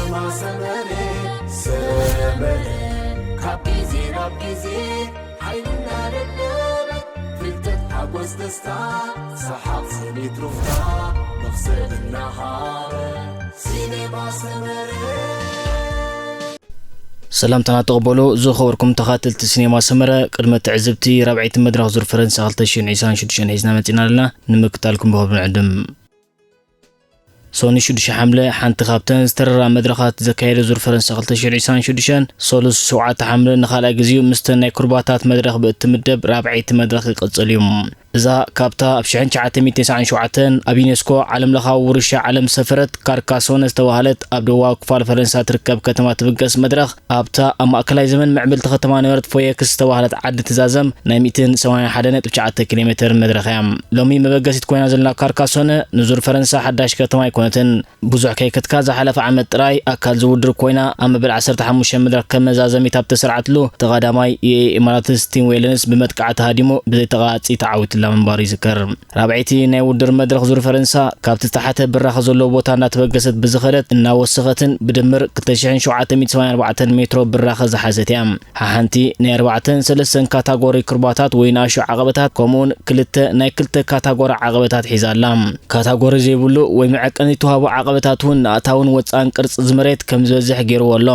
ሰመረ ሰመረ ካብ ግዜ ናብ ግዜ ሓይልና ደደበ ፍልጠት ሓጎስ ደስታ ሰሓቕ ስኒት ሩፍታ መኽሰብ እናሃበ ሲኔማ ሰመረ። ሰላምታና ተቐበሉ ዝኸበርኩም ተኻተልቲ ሲኔማ ሰመረ። ቅድመ ትዕዝብቲ ራብዐይቲ መድረኽ ዙር ፈረንሳ ክልተ ሽሕን ዕስራን ሽዱሽተን ሒዝና መጺና ኣለና። ንምክታልኩም ብኸብሪ ንዕድም። ሶኒ ሽዱሽተ ሓምለ ሓንቲ ካብተን ዝተረራ መድረኻት ዘካየደ ዙር ፈረንሳ ክልተ ሽሕን ዕስራን ሽዱሽተን፣ ሰሉስ ሸውዓተ ሓምለ ንኻልኣይ ግዜኡ ምስተን ናይ ኩርባታት መድረኽ ብእትምደብ ራብዐይቲ መድረኽ ይቕጽል እዩ። እዛ ካብታ ኣብ ሽሕን ትሽዓተ ሚእትን ተስዓን ሸውዓተን ኣብ ዩኔስኮ ዓለምለኻዊ ውርሻ ዓለም ዝሰፈረት ካርካሶነ ዝተባህለት ኣብ ደቡባዊ ክፋል ፈረንሳ ትርከብ ከተማ ትብገስ መድረኽ፣ ኣብታ ኣብ ማእከላይ ዘመን ምዕብልቲ ከተማ ነበረት ፎየክስ ዝተባህለት ዓዲ ትዛዘም ናይ ሚእትን ሰማንያን ሓደን ነጥቢ ትሽዓተ ኪሎ ሜተር መድረኽ እያ። ሎሚ መበገሲት ኮይና ዘላ ካርካሶነ ንዙር ፈረንሳ ሓዳሽ ከተማ ኣይኮነትን። ብዙሕ ከይከድካ ዝሓለፈ ዓመት ጥራይ ኣካል ዝውድር ኮይና ኣብ መበል ዓሰርተ ሓሙሽተ መድረኽ ከም መዛዘሚት ኣብ ተሰርዓትሉ፣ እቲ ቀዳማይ የኤ ኢማራትስ ቲም ዌለንስ ብመጥቃዕቲ ሃዲሙ ብዘይተቓጺ ተዓዊቱላ ምንባሩ ይዝከር። ራብዐይቲ ናይ ውድድር መድረኽ ዙር ፈረንሳ ካብቲ ዝተሓተ ብራኸ ዘለዎ ቦታ እናተበገሰት ብዝኸደት እናወሰኸትን ብድምር ክልተ ሽሕን ሸውዓተ ሚእትን ሰማንያን ኣርባዕተን ሜትሮ ብራኸ ዝሓዘት እያ። ሓሓንቲ ናይ ኣርባዕተን ሰለስተን ካታጎሪ ክርባታት ወይ ንኣሽቱ ዓቐበታት ከምኡውን ክልተ ናይ ክልተ ካታጎሪ ዓቐበታት ሒዛ ኣላ። ካታጎሪ ዘይብሉ ወይ መዐቀኒ ተዋህቦ ዓቐበታት እውን ንኣታውን ወጻእን ቅርጺ ዝመሬት ከም ዝበዝሕ ገይርዎ ኣሎ።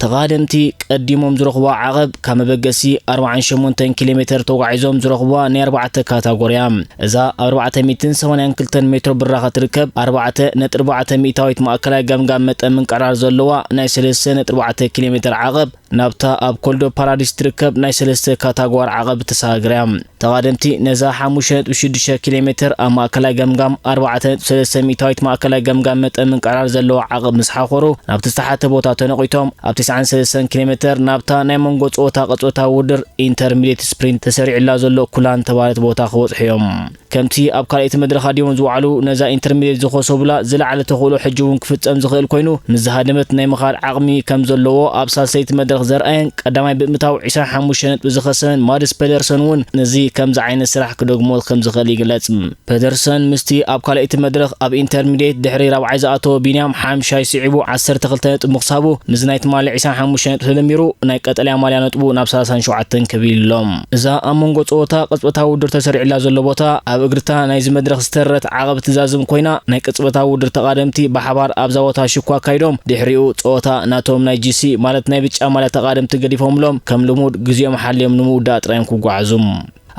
ተቓደምቲ ቀዲሞም ዝረኽብዋ ዓቐብ ካብ መበገሲ ኣርባዓን ሸሞንተን ኪሎ ሜተር ተጓዒዞም ዝረኽብዋ ናይ ኣርባዕተ ካታጎሪ እያ። እዛ ኣብ ኣርባዕተ ሚእትን ሰማንያን ክልተን ሜትሮ ብራኸ ትርከብ ኣርባዕተ ነጥቢ ኣርባዕተ ሚእታዊት ማእከላይ ገምጋም መጠን ምንቅርራር ዘለዋ ናይ ሰለስተ ነጥቢ ኣርባዕተ ኪሎ ሜተር ዓቐብ ናብታ ኣብ ኮልዶ ፓራዲስ ትርከብ ናይ ሰለስተ ካታጎሪ ዓቐብ ተሰጋግራ እያ። ተቓደምቲ ነዛ ሓሙሽተ ነጥቢ ሽዱሽተ ኪሎ ሜተር ኣብ ማእከላይ ገምጋም ኣርባዕተ ነጥቢ ሰለስተ ሚእታዊት ማእከላይ ገምጋም መጠን ምንቅርራር ዘለዋ ዓቐብ ምስ ሓኾሩ ናብቲ ዝተሓተ ቦታ ተነቒቶም ኣብ ተስዓን ሰለስተን ኪሎ ሜተር ናብታ ናይ መንጎ ጸወታ ቀጸታ ውድድር ኢንተርሚዲየት ስፕሪንት ተሰሪዑላ ዘሎ ኩላን ተባህለት ቦታ ክበጽሑ እዮም። ከምቲ ኣብ ካልኣይቲ መድረኽ ኣዲሞም ዝወዓሉ ነዛ ኢንተርሚዲየት ዝኸሰቡላ ዝለዓለ ተኽእሎ ሕጂ እውን ክፍጸም ዝኽእል ኮይኑ ምስ ዝሃደመት ናይ ምኻድ ዓቕሚ ከም ዘለዎ ኣብ ሳልሰይቲ መድረኽ ዘርኣየን ቀዳማይ ብምእታው ዕስራን ሓሙሽተ ነጥቢ ዝኸሰበን ማድስ ፔደርሰን እውን ነዚ ከምዚ ዓይነት ስራሕ ክደግሞ ከም ዝኽእል ይግለጽ። ፔደርሰን ምስቲ ኣብ ካልኣይቲ መድረኽ ኣብ ኢንተርሚዲየት ድሕሪ ራብዓይ ዝኣተወ ቢንያም ሓምሻይ ስዒቡ ዓሰርተ ክልተ ነጥቢ ምኽሳቡ ምስዚ ናይ ትማሊ ዕስራን ሓሙሽተ ነጥቢ ተደሚሩ ናይ ቀጠልያ ማልያ ነጥቡ ናብ ሰላሳን ሸውዓተን ክብል ኣሎ። እዛ ኣብ መንጎ ጸወታ ቅጽበታዊ ውድድር ተሰሪዑላ ዘሎ ቦታ ኣብ እግርታ ናይዚ መድረኽ ዝተረረት ዓቐብ ትዛዝም ኮይና ናይ ቅጽበታዊ ውድድር ተቓደምቲ ብሓባር ኣብዛ ቦታ ሽኳ ኣካይዶም ድሕሪኡ ጸወታ ናቶም ናይ ጂሲ ማለት ናይ ብጫ ማልያ ተቓደምቲ ገዲፎምሎም ከም ልሙድ ግዜኦም ሓልዮም ንምውዳእ ጥራዮም ክጓዓዙ።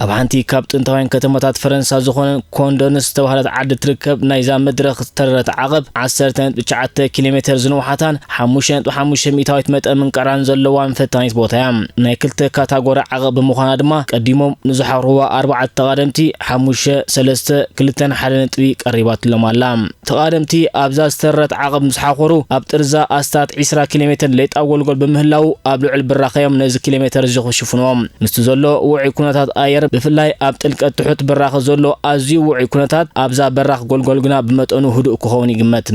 ኣብ ሓንቲ ካብ ጥንታውያን ከተማታት ፈረንሳ ዝኾነ ኮንደንስ ዝተባህለት ዓዲ ትርከብ ናይዛ መድረኽ ዝተረረት ዓቐብ ዓሰርተ ነጥቢ ትሽዓተ ኪሎ ሜተር ዝንውሓታን ሓሙሽተ ነጥቢ ሓሙሽተ ሚእታዊት መጠን ምንቅራን ዘለዋን ፈታኒት ቦታ እያ። ናይ ክልተ ካታጎሪ ዓቐብ ብምዃና ድማ ቀዲሞም ንዝሓኽርዋ ኣርባዕተ ተቓደምቲ ሓሙሽተ፣ ሰለስተ፣ ክልተን ሓደ ነጥቢ ቀሪባትሎም ኣላ። ተቓደምቲ ኣብዛ ዝተረረት ዓቐብ ምስ ሓኾሩ ኣብ ጥርዛ ኣስታት ዕስራ ኪሎ ሜተር ሌጣ ጎልጎል ብምህላዉ ኣብ ልዑል ብራኸ እዮም ነዚ ኪሎ ሜተር እዚ ክሽፍንዎ። ምስቲ ዘሎ ውዑይ ኩነታት ኣየር ብፍላይ ኣብ ጥልቀት ትሑት ብራኸ ዘሎ ኣዝዩ ውዑይ ኩነታት ኣብዛ በራኽ ጎልጎል ግና ብመጠኑ ህዱእ ክኸውን ይግመት።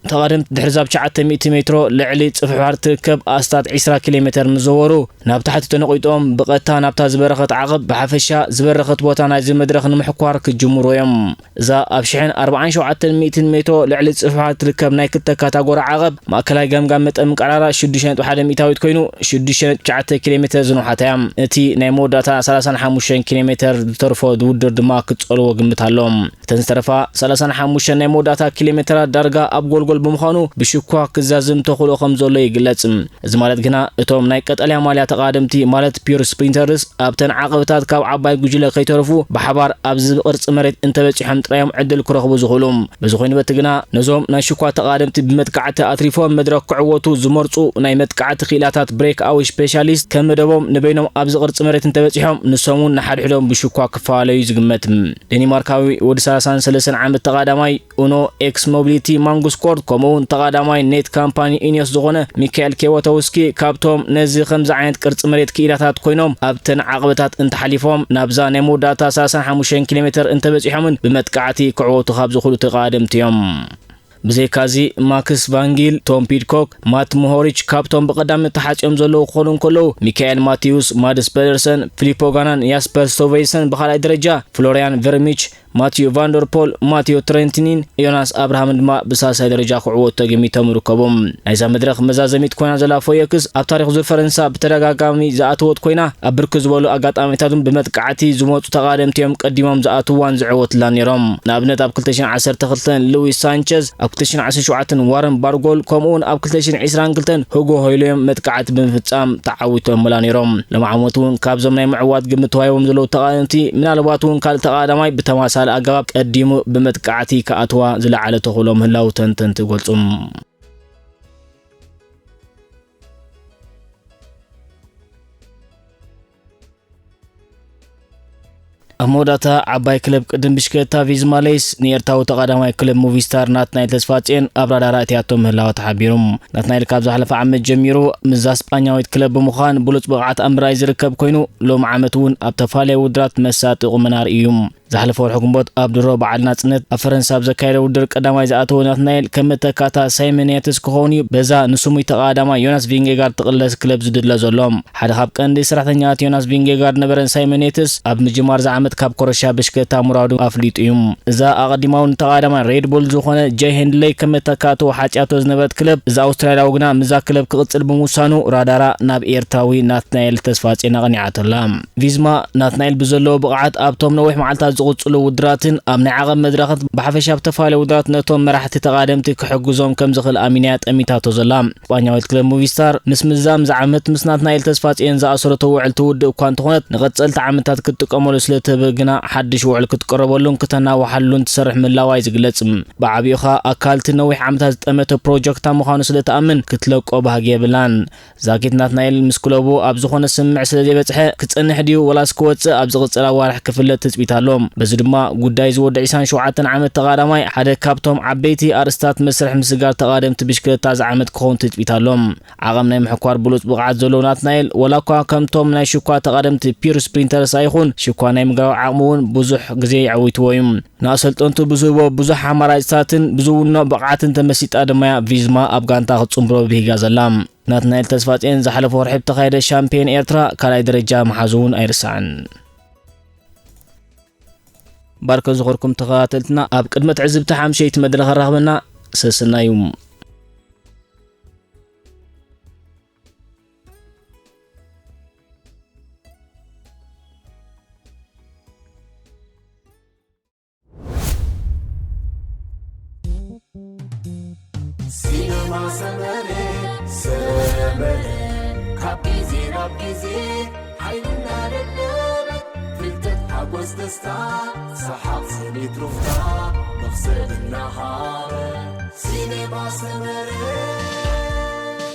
ተቓደምቲ ድሕሪ ዛብ ትሽዓተ ሚእቲ ሜትሮ ልዕሊ ጽፍሕ ባሕሪ ትርከብ ኣስታት ዕስራ ኪሎ ሜተር ምስ ዘወሩ ናብ ታሕቲ ተነቒጦም ብቐጥታ ናብታ ዝበረኸት ዓቐብ ብሓፈሻ ዝበረኸት ቦታ ናይዚ መድረኽ ንምሕኳር ክጅምሩ እዮም። እዛ ኣብ ሽሕን ኣርባዓን ሸውዓተን ሚእትን ሜትሮ ልዕሊ ጽፍሕ ባሕሪ ትርከብ ናይ ክልተ ካታጎሪ ዓቐብ ማእከላይ ገምጋም መጠን ምንቅራራ ሽዱሽተ ነጥቢ ሓደ ሚእታዊት ኮይኑ ሽዱሽተ ነጥቢ ትሽዓተ ኪሎ ሜተር ዝንውሓታ እያ። እቲ ናይ መወዳእታ ሰላሳን ሓሙሽተን ኪሎ ሜተር ዝተርፎ ውድድር ድማ ክጸልዎ ግምት ኣሎ። እተን ዝተረፋ ሰላሳን ሓሙሽተን ናይ መወዳእታ ኪሎ ሜተራት ዳርጋ ኣብ ጎልጎል ብምዃኑ ብሽኳ ክዛዝም ተኽእሎ ከም ዘሎ ይግለጽ። እዚ ማለት ግና እቶም ናይ ቀጠልያ ማልያ ተቓደምቲ ማለት ፒር ስፕሪንተርስ ኣብተን ዓቐብታት ካብ ዓባይ ጉጅለ ከይተረፉ ብሓባር ኣብዚ ቅርጺ መሬት እንተበጺሖም ጥራዮም ዕድል ክረኽቡ ዝኽእሉ። በዚ ኮይኑ በቲ ግና ነዞም ናይ ሽኳ ተቓደምቲ ብመጥቃዕቲ ኣትሪፎም መድረኽ ክዕወቱ ዝመርጹ ናይ መጥቃዕቲ ክኢላታት ብሬክ ኣዊ ስፔሻሊስት ከም መደቦም ንበይኖም ኣብዚ ቅርጺ መሬት እንተበጺሖም ንሶም እውን ንሓድሕዶም ብሽኳ ክፈላለዩ ዝግመት። ዴኒማርካዊ ወዲ ሰላሳን ሰለስተን ዓመት ተቓዳማይ ኡኖ ኤክስ ሞቢሊቲ ማንጉስኮርት ከምኡ እውን ተቓዳማይ ኔት ካምፓኒ ኢኒዮስ ዝኾነ ሚካኤል ኬዋቶውስኪ ካብቶም ነዚ ከምዚ ዓይነት ቅርጺ መሬት ክኢላታት ኮይኖም ኣብተን ዓቐበታት እንተሓሊፎም ናብዛ ናይ መወዳእታ ሰላሳን ሓሙሽተን ኪሎ ሜተር እንተበጺሖምን ብመጥቃዕቲ ክዕወቱ ካብ ዝኽእሉ ተቓደምቲ እዮም። ብዘይካዚ ማክስ ቫንጊል፣ ቶም ፒድኮክ፣ ማት ሞሆሪች ካብቶም ብቐዳሚ ተሓጺኦም ዘለዉ ክኾኑ እንከለዉ ሚካኤል ማቲዩስ፣ ማድስ ፔደርሰን፣ ፊሊፖ ጋናን ያስፐር ስቶቬይሰን ብኻልኣይ ደረጃ ፍሎሪያን ቨርሚች ማቲዮ ቫንደርፖል፣ ማቲዮ ትሬንቲኒን ዮናስ ኣብርሃምን ድማ ብሳልሳይ ደረጃ ክዕወቱ ተገሚቶም ይርከቡ። ናይዛ መድረኽ መዛዘሚት ኮይና ዘላ ፎየክስ ኣብ ታሪኽ ዙር ፈረንሳ ብተደጋጋሚ ዝኣተወት ኮይና፣ ኣብ ብርክት ዝበሉ ኣጋጣሚታት እውን ብመጥቃዕቲ ዝመፁ ተቓደምቲ እዮም ቀዲሞም ዝኣትዋን ዝዕወትላን ነይሮም። ንኣብነት ኣብ ክልተ ሽሕን ዓሰርተ ክልተን ሉዊስ ሳንቸዝ፣ ኣብ ክልተ ሽሕን ዓሰርተ ሸውዓተን ዋረን ባርጎል፣ ከምኡ እውን ኣብ ክልተ ሽሕን ዕስራን ክልተን ሁጎ ሆይሎ እዮም መጥቃዕቲ ብምፍፃም ተዓዊቶምላ ነይሮም። ሎም ዓመት እውን ካብዞም ናይ ምዕዋት ግምት ተዋሂቦም ዘለዉ ተቓደምቲ ምናልባት እውን ካልእ ተቓዳማይ ብተመሳሳሊ ኣገባብ ቀዲሙ ብመጥቃዕቲ ክኣትዋ ዝለዓለ ተኽእሎ ምህላው ተንተንቲ ይገልፁ። ኣብ መወዳእታ ዓባይ ክለብ ቅድም ብሽክለታ ቪዝማ ሌስ ንኤርትራዊ ተቓዳማይ ክለብ ሙቪስታር ናትናኤል ተስፋጽዮን ኣብ ራዳራ እትያቶ ምህላዋ ተሓቢሩ። ናትናኤል ካብ ዝሓለፈ ዓመት ጀሚሩ ምስዛ ስጳኛዊት ክለብ ብምዃን ብሉጽ ብቕዓት ኣብ ምርኣይ ዝርከብ ኮይኑ፣ ሎም ዓመት እውን ኣብ ተፈላለየ ውድድራት መሳጢ ቁመና ኣርእዩ እዩ። ዝሓለፈ ወርሒ ግንቦት ኣብ ድሮ በዓል ናጽነት ኣብ ፈረንሳ ኣብ ዘካየደ ውድድር ቀዳማይ ዝኣተወ ናትናኤል ከም መተካእታ ሳይመን ያትስ ክኸውን እዩ በዛ ንስሙይ ተቓዳማይ ዮናስ ቪንጌጋርድ ትቕለስ ክለብ ዝድለ ዘሎ። ሓደ ካብ ቀንዲ ሰራሕተኛታት ዮናስ ቪንጌጋርድ ነበረን ሳይመን ያትስ ኣብ ምጅማር እዚ ዓመት ካብ ኮረሻ ብሽክለታ ምውራዱ ኣፍሊጡ እዩ። እዛ ኣቐዲማ እውን ተቓዳማይ ሬድ ቡል ዝኾነ ጀይ ሄንድለይ ከም መተካእትኡ ሓጺኣቶ ዝነበረት ክለብ፣ እዚ ኣውስትራልያዊ ግና ምስዛ ክለብ ክቕጽል ብምውሳኑ ራዳራ ናብ ኤርትራዊ ናትናኤል ተስፋጽዮን ኣቕኒዓቶ ኣላ። ቪዝማ ናትናኤል ብዘለዎ ብቕዓት ኣብቶም ነዊሕ መዓልታት ዝቕጽሉ ውድድራትን ኣብ ናይ ዓቐብ መድረኽን ብሓፈሻ ኣብ ዝተፈላለዩ ውድድራት ነቶም መራሕቲ ተቓደምቲ ክሕግዞም ከም ዝኽእል ኣሚና እያ ጠሚታቶ ዘላ። ስጳኛዊት ክለብ ሙቪስታር ምስ ምዛም ዝዓመት ምስ ናትናኤል ተስፋጽዮን ዝኣሰረቶ ውዕል ትውድእ እኳ እንተኾነት፣ ንቐጸልቲ ዓመታት ክትጥቀመሉ ስለ ትህብ ግና ሓድሽ ውዕል ክትቅረበሉን ክተናውሓሉን ትሰርሕ ምህላዋ እዩ ዝግለጽ። ብዓቢኡ ኸኣ ኣካል እቲ ነዊሕ ዓመታት ዝጠመተ ፕሮጀክታ ምዃኑ ስለ ትኣምን ክትለቆ ባህጊ የብላን። ዛኪት ናትናኤል ምስ ክለቡ ኣብ ዝኾነ ስምምዕ ስለ ዘይበጽሐ ክጸንሕ ድዩ ወላስ ክወጽእ ኣብ ዝቕጽል ኣዋርሕ ክፍለጥ ትጽቢት ኣሎ። በዚ ድማ ጉዳይ ዝወዲ ዕስራን ሸውዓተን ዓመት ተቓዳማይ ሓደ ካብቶም ዓበይቲ ኣርእስታት መስርሕ ምስጋር ተቓደምቲ ብሽክለታ እዚ ዓመት ክኸውን ትጽቢት ኣሎ። ዓቐም ናይ ምሕኳር ብሉጽ ብቕዓት ዘለዎ ናትናኤል፣ ወላ እኳ ከምቶም ናይ ሽኳ ተቓደምቲ ፒር ስፕሪንተርስ ኣይኹን፣ ሽኳ ናይ ምግራው ዓቕሙ እውን ብዙሕ ግዜ የዕዊትዎ እዩ። ንኣሰልጠንቱ ብዝህቦ ብዙሕ ኣማራጺታትን ብዝውንኖ ብቕዓትን ተመሲጣ ድማ እያ ቪዝማ ኣብ ጋንታ ክትጽንብሮ ብሂጋ ዘላ። ናትናኤል ተስፋጽዮን ዝሓለፈ ወርሒ ብተኻየደ ሻምፒዮን ኤርትራ ካልኣይ ደረጃ ምሓዙ እውን ኣይርሳዕን። ባርከ ዝኾርኩም ተኸታተልትና፣ ኣብ ቅድመ ትዕዝብቲ ሓምሸይቲ መድረኽ ኣራኽበና። ሰስናዩ። ሲነማ ሰመረ፣ ሰመረ፣ ካብ ግዜ ናብ ግዜ ሓይሊ እናደለበ፣ ፍልጠት፣ ሓጎስ፣ ደስታ፣ ሰሓቕ፣ ስኒት፣ ሩፍታ፣ መኽሰብ እናሃበ። ሲነማ ሰመረ።